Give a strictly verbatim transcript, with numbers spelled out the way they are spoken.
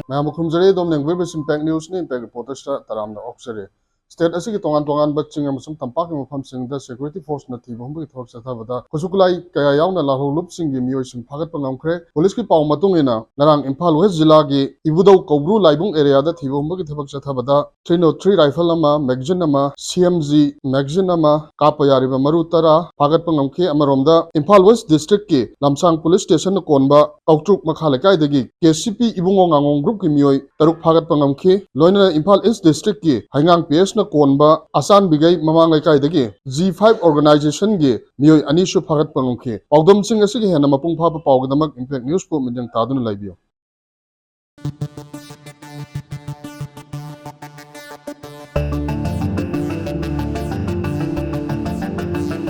ꯃꯌꯥꯝꯕꯨ ꯈꯨꯔꯨꯝꯖꯔꯤ꯫ ꯑꯗꯣꯝꯅ ꯌꯦꯡꯕꯤꯔꯤꯕꯁꯤ Impact Newsꯅꯤ꯫ Impact Reportersꯇ ꯇꯔꯥꯝꯅ ꯑꯣꯛꯆꯔꯤ꯫ State ꯑꯁꯤꯒꯤ ꯇꯣꯉꯥꯟ ꯇꯣꯉꯥꯟꯕ ꯆꯤꯡ ꯑꯃꯁꯨꯡ ꯇꯝꯄꯥꯛꯀꯤ ꯃꯐꯝꯁꯤꯡꯗ security forceꯅ ꯊꯤꯕ ꯍꯨꯝꯕꯒꯤ ꯊꯕꯛ ꯆꯠꯊꯕꯗ ꯈꯨꯠꯁꯨ ꯈꯨꯠꯂꯥꯏ ꯀꯌꯥ ꯌꯥꯎꯅ ꯂꯥꯜꯍꯧꯂꯨꯞꯁꯤꯡꯒꯤ ꯃꯤꯑꯣꯏꯁꯤꯡ ꯐꯥꯒꯠꯄ ꯉꯝꯈ꯭ꯔꯦ꯫ ꯄꯨꯂꯤꯁꯀꯤ ꯄꯥꯎ ꯃꯇꯨꯡ ꯏꯟꯅ, ꯉꯔꯥꯡ ꯏꯝꯐꯥꯜ West ꯖꯤꯂꯥꯒꯤ ꯏꯕꯨꯙꯧ ꯀꯧꯕ꯭ꯔꯨ ꯂꯥꯏꯕꯨꯡ areaꯗ ꯊꯤꯕ ꯍꯨꯝꯕꯒꯤ ꯊꯕꯛ ꯆꯠꯊꯕꯗ three nought three rifle ꯑꯃ, magazine ꯑꯃ, C M G magazine ꯑꯃ, ꯀꯥꯞꯄ ꯌꯥꯔꯤꯕ ꯃꯔꯨ ꯇꯔꯥ ꯐꯥꯒꯠꯄ ꯉꯝꯈꯤ꯫ ꯑꯃꯔꯣꯝꯗ, ꯏꯝꯐꯥꯜ West Districtꯀꯤ ꯂꯝꯁꯥꯡ Police Stationꯅ ꯀꯣꯟꯕ ꯀꯧꯇ꯭ꯔꯨꯛ ꯃꯈꯥ ꯂꯩꯀꯥꯏꯗꯒꯤ K C P ꯏꯕꯨꯡꯉꯣ ꯉꯥꯉꯣꯝ groupꯀꯤ ꯃꯤꯑꯣꯏ ꯇꯔꯨꯛ ꯐꯥꯒꯠꯄ ꯉꯝꯈꯤ꯫ ꯂꯣꯏꯅꯅ ꯏꯝꯐꯥꯜ East Districtꯀꯤ ꯍꯩꯉꯥꯡ P Sꯅ ꯀꯣꯟꯕ ꯑꯆꯥꯟꯕꯤꯒꯩ ꯃꯃꯥꯡ ꯂꯩꯀꯥꯏꯗꯒꯤ G five organizationꯒꯤ ꯃꯤꯑꯣꯏ ꯑꯅꯤꯁꯨ ꯐꯥꯒꯠꯄ ꯉꯝꯈꯤ꯫ ꯄꯥꯎꯗꯝꯁꯤꯡ ꯑꯁꯤꯒꯤ ꯍꯦꯟꯅ ꯃꯄꯨꯡ ꯐꯥꯕ ꯄꯥꯎꯒꯤꯗꯃꯛ Impact Newsꯄꯨ ꯃꯤꯠꯌꯦꯡ ꯇꯥꯗꯨꯅ ꯂꯩꯕꯤꯌꯨ꯫